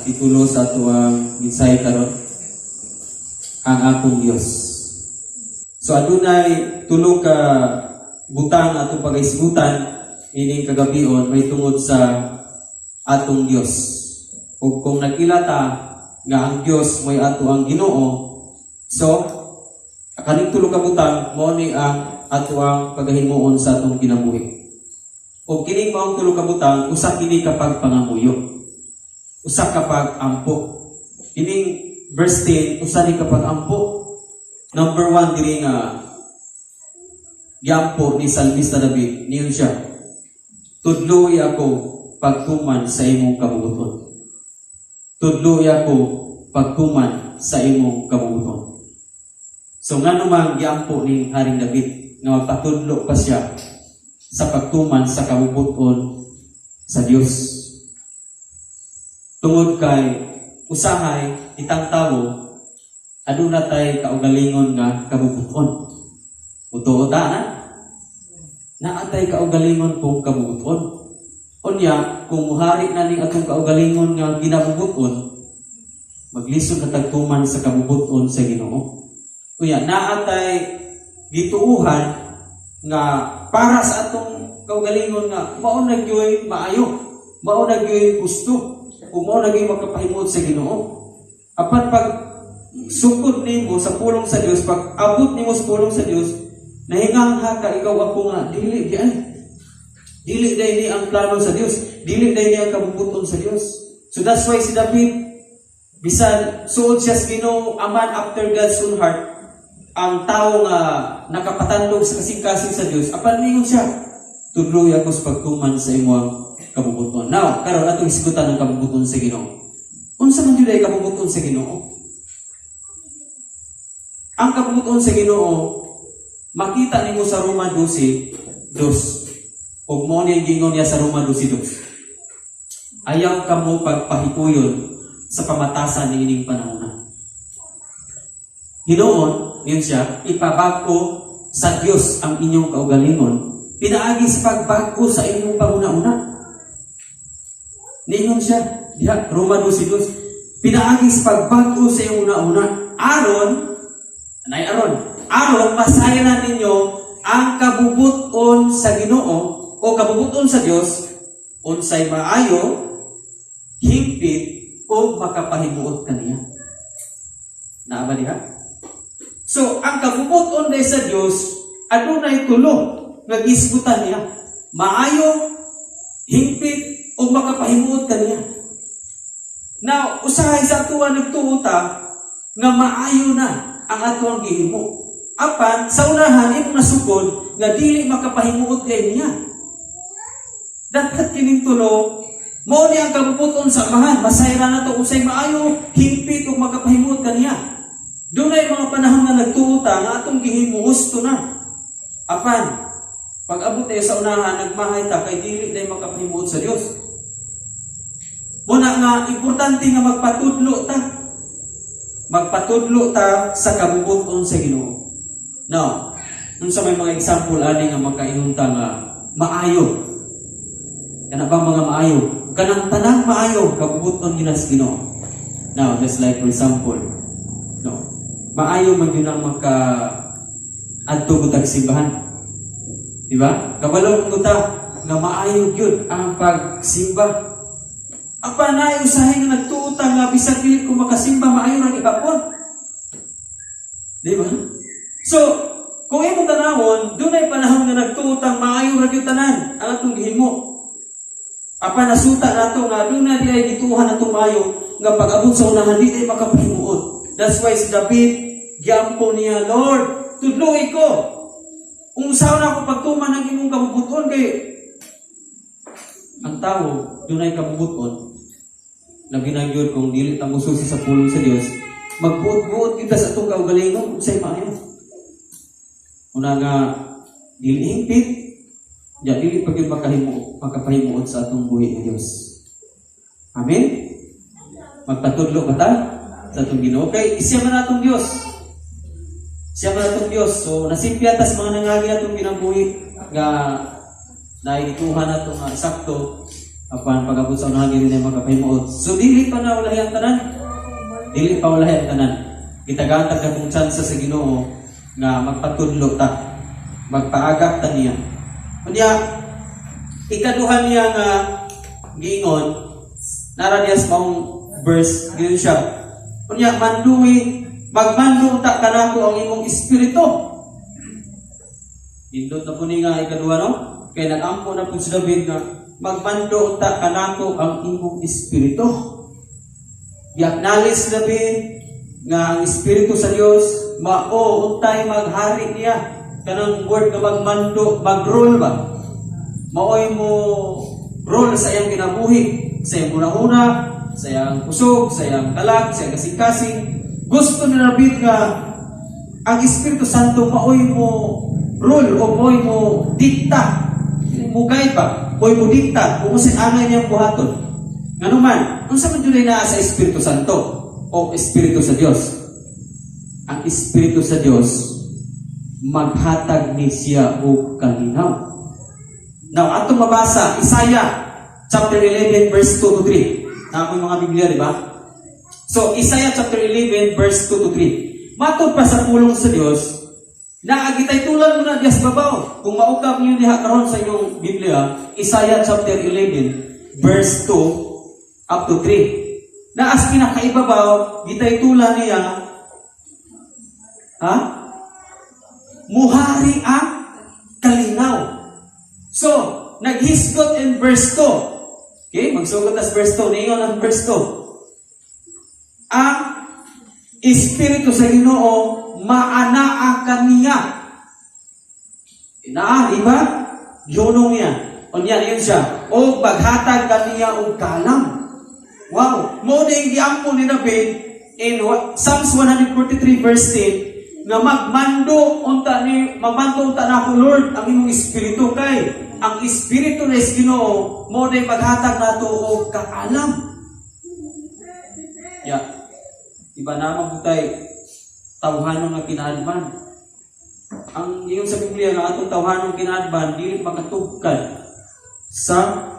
Titulo sa atuang mensahe karon, "Ang Akong Dios." So adunay tulo ka butang atong pagahisgutan ining kagabion may tungod sa atong Dios. Ug kung nag-ila ta nga ang Dios may ato ang Ginoo, so kaning tulo ka butang mao ni ang ato ang pagahimuon sa atong kinabuhi. Ug kining maong tulo ka butang, usa kini ka pagpangamuyo. Usa ka pag-ampo. Kining verse 10, usa ni ka pag-ampo. Number 1 diri nga giampo ni Salmista David, niyon siya, "Tudloi ako pagtuman sa imong kabubut-on. Tudloi ako pagtuman sa imong kabubut-on." So ngano man giampo ni Haring David nga magpatudlo pa siya sa pagtuman sa kabubut-on sa Dios? Tungod kay usahay itang tawo aduna tay kaugalingon nga kabubut-on. Mutuo ta na? Naa tay kaugalingon kung kabubut-on. Unya, kung muhari na ning atong kaugalingon nga ginabubut-on, maglisod na tagtuman sa kabubut-on sa Ginoo. Unya, naa tay gituuhan nga para sa atong kaugalingon nga mao na gyoy maayo, mao na gyoy gusto, ug mao na gyoy makapahimuot sa Ginoo. Apan pag sukod nimo sa pulong sa Dios, pag abot nimo sa pulong sa Dios, nahingangha ka, ikaw, ako, nga dili di ay. Dili diay ni ang plano sa Dios. Dili diay ni ang kabubuton sa Dios. So that's why si David, bisan suod siya sa Ginoo, a man after God's own heart, ang tao nga nakapatandog sa kasing-kasing sa Dios, apan ningon siya, "Tudloi ako sa pagtuman sa imong kabubuton." Now, karon atong hisgutan ang kabubuton sa Ginoo. Unsa man jud ay kabubuton sa Ginoo? Ang kabubuton sa Ginoo makita nimo sa Roma 12:2. Ug mo ni ang gingon niya sa Roma 12:2. "Ayaw kamo pagpahikuyon sa pamatasan ni ining panahona. Hinuon," yun siya, "ipabag-o sa Dios ang inyong kaugalingon, pinaagi sa pagbag-o sa inyong panguna-una." Ningon siya, diha, Roma 12:2, pinaagi sa pagbag-o sa inyong una-una, aron, anay aron, aron masayran ninyo ang kabubuton sa Ginoo o kabubuton sa Dios, unsay maayo, hingpit, o makapahimuot kaniya. Naa ba diha? So, ang kabubuton diay sa Dios, adunay tulo nga gisgutan niya. Maayo, hingpit, o makapahimuot kaniya. Now, usahay sa atuwa nagtuo ta nga maayo na ang atuang gihimo. Apan, sa unahan, imong nasukod nga dili makapahimuot kay niya. Dapat kining tulo, mao ni ang kabubuton sa Amahan. Masayra na to unsay maayo, hingpit ug makapahimuot kaniya. Dunay mga panahon nga nagtuo ta nga atong gihimo husto na. Apan, pag abot tayo sa unahan, nagmahay ta kay dili day makapahimuot sa Dios. Muna nga importante nga magpatudlo ta. Magpatudlo ta sa kabubuton sa Ginoo. Now, unsa may mga example ani nga makaingon ta nga maayo? Kana bang mga maayo? Kanang tanang maayo, kabubuton gyud sa Ginoo. Now, just like for example, no. Maayo man gyud ang maka adto gud simbahan. Di ba? Kabalo ko ta nga maayo gyud ang pagsimba. Apan naay usahay nga nagtuo ta nga bisag dili ko makasimba, maayo ra gihapon. Di ba? So, kung imong tanawon, dunay panahon nga nagtuo tang maayo ra gyud tanan ang atong gihimo. Apan nasuta nato nga duna di ay gituohan atong maayo nga pag-abot sa unahan di ay makapahimuot. That's why si David giampo niya, "Lord, tudloi ko. Unsaon ako pagtuman ang imong kabubuton?" Kay ang tao dunay kabubuton, labi na gyud kung dili ta mususi sa pulong sa Dios, magbuot-buot kita sa atong kaugalingon unsay maayo. Una nga dili hingpit, ya dili pa gyud makapahimuot sa atong buhi nga Dios. Amen. Magpatudlo ba ta sa atong Ginoo kay siya man atong Dios? Siya man atong Dios. So nasimpya tas mga nangagi atong kinabuhi nga naigituhan nato nga sakto. Apan pag-abot sa unahan, dili na makapahimuot. So dili pa na ulahi ang tanan. Dili pa ulahi ang tanan. Gitagaan ta kung tsansa sa Ginoo nga magpatudlo ta. Magpaagak ta niya. Unya, ikaduha niya nga giingon, nara niya sa maong verse, giingon siya. Unya, mandui, magmando ta kanako ang imong espiritu. Nindot na po ni nga ikaduha, no? Kay nag-ampo na po si David nga magmando ta kanako ang imong espiritu. Gi-acknowledge si David nga ang espiritu sa Dios mao untay maghari niya. Kanang word nga magmando, mag-rule ba? Maoy mo rule sa iyang kinabuhi, sa iyang hunahuna, sa iyang kusog, sa iyang kalag, sa iyang kasing-kasing. Gusto ni David nga ang Espiritu Santo maoy mo rule o maoy mo dikta, mo guide ba, maoy mo dikta kung unsay angay niyang buhaton. Nganuman, unsa man jud naa sa Espiritu Santo o Espiritu sa Dios? Ang Espiritu sa Dios maghatag ni siya og kalinaw. Now, atong mabasa, Isaiah chapter 11 verse 2 to 3. Naa mga Biblia, di ba? So, Isaiah chapter 11 verse 2 to 3. Matod pa sa pulong sa Dios, na gitaytulan mo na diya sa babaw. Kung maukab niyo diha karon sa inyong Biblia, Isaiah chapter 11 verse 2 up to 3. Na as pinakaibabaw, gitaytulan niya, ha? Muhari ang kalinaw. So, naghisgot in verse 2. Okay, magsugot na sa verse 2. Niingon ang verse 2. Ang Espiritu sa Ginoo maanaa kaniya. Naa, di ba? Gihunong niya. Unya, yun siya. O maghatag kaniya og kaalam. Wow! Mao ni giampo ni David in Psalms 143 verse 10 nga magmando unta ni, magmando unta nako, Lord, ang imong espiritu, kay ang espiritu ni Ginoo mao ni maghatag nato og kaalam. Ya. Iba naman po tay tawhanon nga kinaadman. Ang ingon sa Biblia nga atong tawhanong kinaadman dili makatugkad sa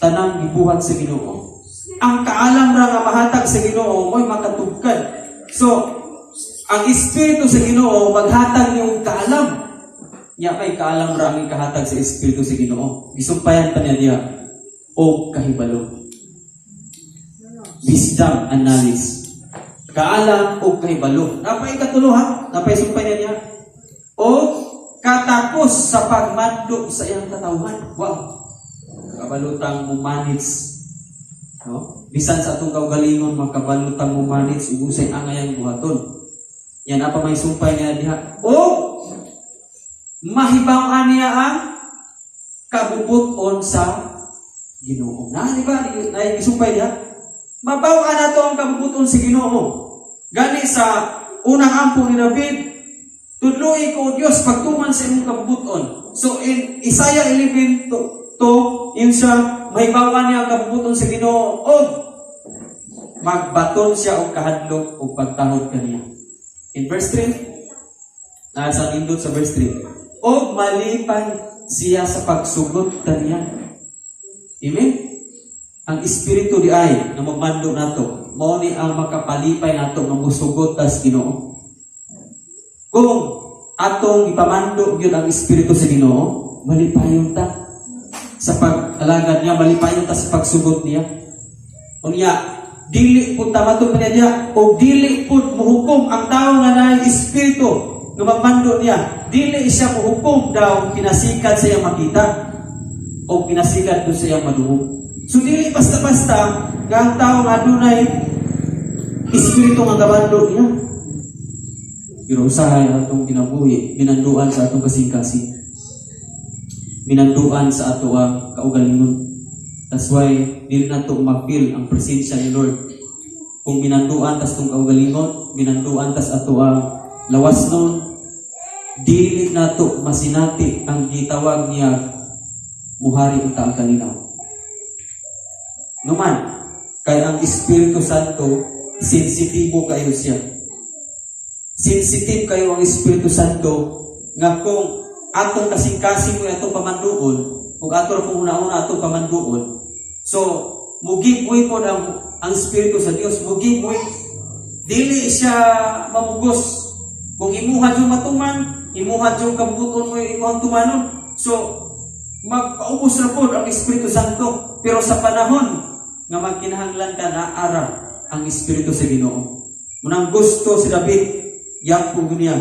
tanang gibuhat sa Ginoo. Ang kaalam ra nga mahatag sa Ginoo mo'y makatugkad. So, ang espiritu sa Ginoo maghatag niyo og kaalam. Nya kay kaalam ra ang ikahatag sa espiritu sa Ginoo. Gisumpayan pa niya diha og kahibalo. Wisdom and knowledge. Kaalam og kahibalo. Napay ikatulo ha, napay sumpay niya diha. O katapos sa pagmando sa iyang katawhan. Wow. Kabalutang mo manage. No? Bisan sa atong kaugalingon, makabalutang mo manage ug unsay angayang buhaton. Yan apa may sumpay niya diha. O mahibaw-an niya ang kabubuton sa Ginoo. Na, di ba? Na gisumpay niya. Mabaw-an nato ang kabubuton sa Ginoo. Gani sa unang ampo ni David, "Tudloi ko, Dios, pagtuman sa imong kabubuton." So in Isaiah 11 to yun siya, mahibaw-an niya ang kabubuton sa Ginoo og magbaton siya og kahadlok og pagtahod kaniya. In verse 3, nasa nindot sa verse 3, og malipay siya sa pagsugot kaniya. Amen? Ang espiritu di ay nga magmando nato, mao ni ang makapalipay nato nga musugot tas Ginoo. Kung atong ipamando gyud ang espiritu sa Ginoo, malipayon ta sa pag-alagad niya, malipayon ta sa pagsugot niya. Unya, dili pud ta matud pa niya diha, o dili pud muhukom ang tao nga naay espiritu nga magmando niya. Dili siya muhukom daw kinasikat sa iyang makita o kinasikat do sa iyang madungog. So dili basta-basta nga ang tao nga adunay espiritu nga gamando niya. Pero usahay ang atong kinabuhi, minanduan sa atong kasing-kasing. Minanduan sa ato ang kaugalingon. That's why dili nato ma-feel ang presensya ni Lord. Kung minanduan tas atong kaugalingon, minanduan tas ato ang lawas nun, dili nato masinati ang gitawag niya muhari ang taang kalinaw. Numan, kay ang Espiritu Santo, sensitibo kayo siya. Sensitive kayo ang Espiritu Santo nga kung atong kasing-kasing mo atong pamanduon, kung ato ra kung una-una atong pamanduon, So, mu-give way pod ang Espiritu sa Dios, mu-give way. Dili siya mamugos. Kung imuha jud matuman, imuha jud kabubuton mo imuhang tumanon. So, magpaubos na pod ang Espiritu Santo. Pero sa panahon nga magkinahanglan ka, naara ang Espiritu sa Ginoo. Munang gusto si David, yampo niya,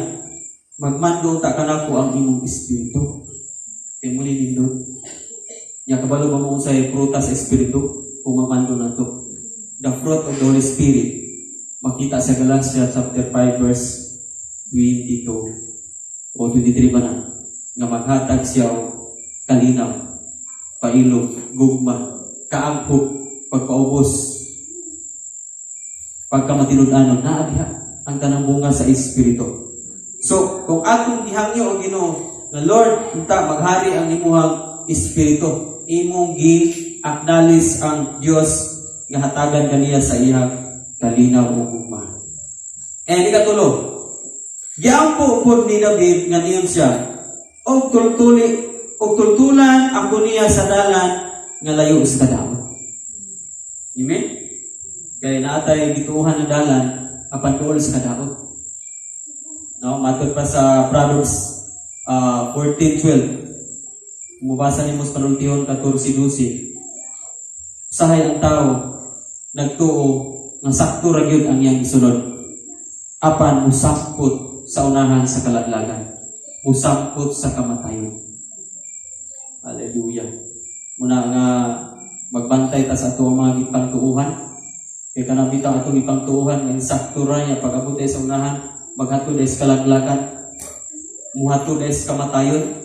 "Magmando ta kanako ang imong Espiritu." Kay muni nindot. Ya, kabalo ba mo unsay prutas sa Espiritu kung mamando nato? The fruit of the Holy Spirit makita sa Galatia chapter 5 verse 22 o 23 ba na, nga maghatag siya og kalinaw, pailog, gugma, kaampo, pagpaubos, pagkamatinud-anon, naa diha ang tanang bunga sa Espiritu. So, kung atong gihangyo ang Ginoo nga, "Lord, unta maghari ang imuhang Espiritu," imong gi-acknowledge ang Dios nga hatagan kaniya sa iyang kalinaw ug gugma. And ikatulo, giampo pod ni David nga niyon siya, "Og tultuli og tultulan ako niya sa dalan nga layo sa kadaot." Amen? Kay naatay gituohan nga dalan apan duol sa kadaot. No, matod pa sa Proverbs 14:12. Mubasa nimo sa Panultihon 14:12. Usahay ang tao nagtuo nga sakto ra gyud ang iyang gisunod. Apan musampot sa unahan sa kalaglagan. Musampot sa kamatayon. Hallelujah. Muna nga magbantay ta sa ato ang mga gipangtuuhan. Kay kanang bitaw atong gipangtuuhan nga insakto ra niya, pag-abot sa unahan maghatod sa kalaglagan. Muhatod sa kamatayon.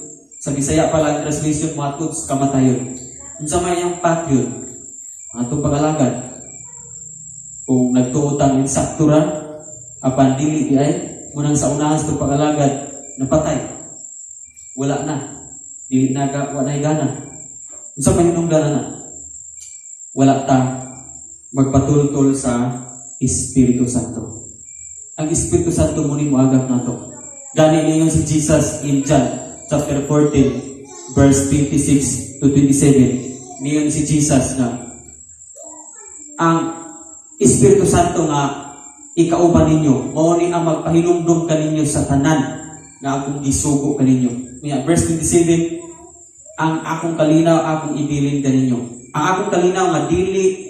Sa Bisaya pala ang translation, muhatod sa kamatayon. Unsa may iyang path yun? Ang atong pag-alagad. Kung nagtuo tang insakto ra, apan dili di ay, munang sa unahan sa atong pag-alagad, napatay. Wala na. Dili na ga, wala na gana. Unsa may hinungdan na? Wala ta magpatultol sa Espiritu Santo. Ang Espiritu Santo muni moagak nato. Gani niyon si Jesus in John chapter 14 verse 26 to 27. Niyon si Jesus nga ang Espiritu Santo nga ikauban ninyo, mao ni ang magpahinumdum kaninyo sa tanan nga akong gisugo kaninyo. Nga verse 27, "Ang akong kalinaw akong ibilin kaninyo. Ang akong kalinaw nga dili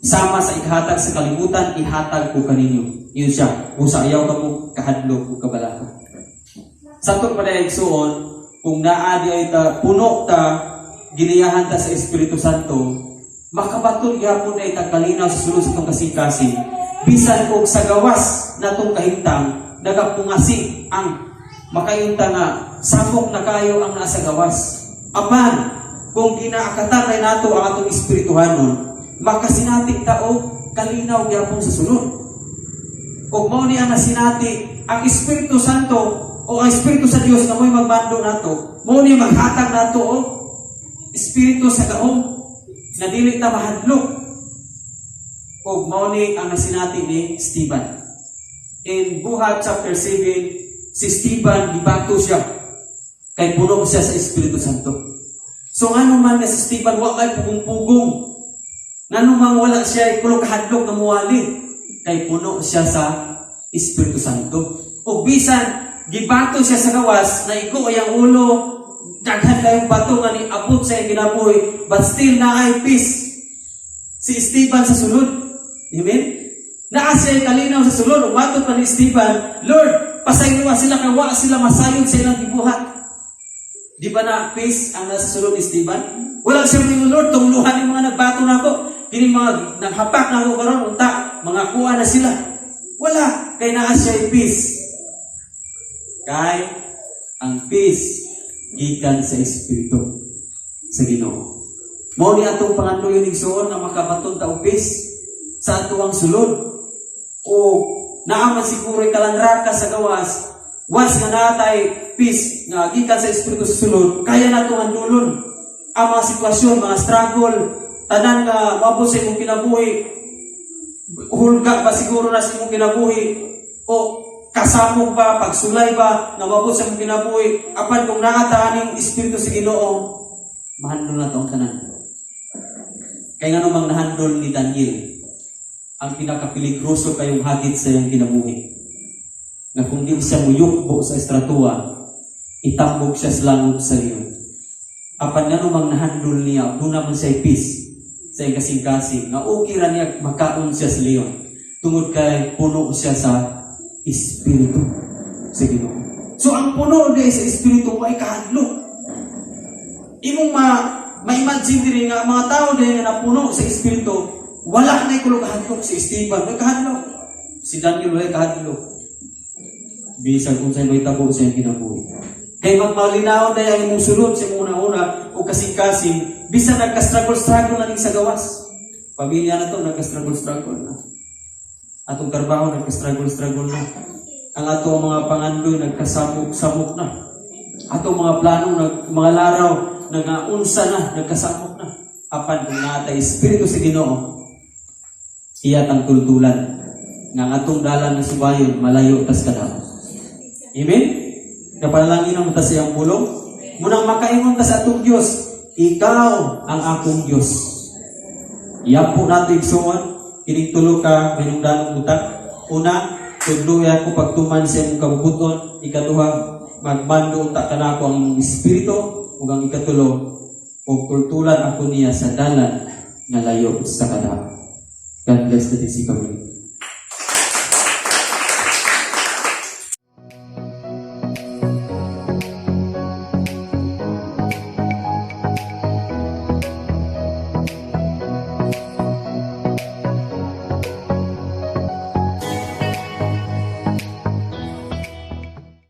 sama sa ikahatag sa kalibutan, ihatag ko kaninyo." Yun siya. Busa ayaw kamo kahadlok ug kabalaka. Sa atong panayigsuon, kung naa di ay ta, puno ta, giniyahan ta sa Espiritu Santo, makabaton gyapon na itang kalinaw sa sulod sa itong kasing-kasing. Bisan og sa gawas natong kahimtang, nagapungasi ang makayunta nga samok na kayo ang nasa gawas. Apan, kung ginaakatan ay nato ang atong espirituhanon, makasinati ta og kalinaw gyapon sa sulod. Ug mao ni ang nasinati ang Espiritu Santo o ang Espiritu sa Dios nga mo'y magmando nato, mao ni maghatag nato og espiritu sa gahom na dili ta mahadlok. Ug mao ni ang nasinati ni Stephen. In Buhat chapter 7, si Stephen gibato siya kay puno siya sa Espiritu Santo. So ngano man nga si Stephen wa kay pugong-pugong? Ngano man wala siya kulo kahadlok nga muwali? Kay puno siya sa Espiritu Santo. O bisan gibato siya sa gawas, naigo ang ulo, daghan kayong bato nga niabot sa iyang kinabuhi, but still naay peace si Stephen sa sulod. Amen? Naa siya kalinaw sa sulod. Umatod pa ni Stephen, "Lord, pasayloa sila kay wa sila masayod sa ilang gibuhat." Di ba na peace ang nasa sulod ni Stephen? Wala siya moingon, "Lord, tungluhan yung mga nagbato nako. Kini mga naghapak nako karon unta, mga kuha na sila." Wala, kay naa siya peace. Kay ang peace gikan sa Espiritu sa Ginoo. Mao ni atong pangandoyon, igsuon, nga makabaton ta og peace sa atoang sulod. O naa man siguro kalangraka sa gawas, once nga natay peace nga gikan sa Espiritu sa sulod, kaya nato handulon ang mga sitwasyon, mga struggle, tanan nga moabot sa imong kinabuhi, hulga ba siguro na sa imong kinabuhi, o kasamok ba, pagsulay ba, nga moabot sa imong kinabuhi, apan kung naa ta aning Espiritu sa Ginoo, mahandol na ang tanan. Kay ngano mang nahandol ni Daniel ang pinakapiligroso kayong hagit sa iyang kinabuhi, nga kung di siya muyukbo sa estratua, itambog siya sa langog sa leon. Apan ngano mang nahandol niya, duna man siya peace sa iyang kasing-kasing, nga okay ra niya makaon siya sa leon, tungod kay puno siya sa Espiritu sa Ginoo. So ang puno di sa Espiritu ay kahadlok. Imong ma-imagine diri nga ang mga tao diri nga napuno sa Espiritu, wala na kulo kahadlok. Si Esteban, may kahadlok. Si Daniel, wala kahadlok. Bisan kung sa'y mahitabo sa iyang kinabuhi. Kay magmalinaw na ang imong sulod sa imong una-una o kasing-kasing, bisan nagka-struggle-struggle na ning sa gawas. Pamilya na to, nagka-struggle-struggle na. Atong trabaho, nagka-struggle-struggle na. Ang ato mga pangandoy, nagkasamok-samok na. Atong mga plano, mga laraw, nagaunsa na, nagkasamok na. Apan kung naa tay Espiritu sa Ginoo, iya tang tultulan. Nga ang atong dalan nga subayon, malayo tas kadaot. Amen? Kapanalangin mo ta sa iyang pulong. Munang makaingon ta sa atong Diyos, "Ikaw ang akong Diyos." Iampo nato, igsuon, kining tulo ka hinungdanong butang. Una, tudloy ako pagtuman sa imong kabubuton. Ikaduha, magmando unta kanako ang imong Espiritu. Ug ang ikatulo, ug tultulan ako niya sa dalan nga layo sa kadaot. God bless the DC community.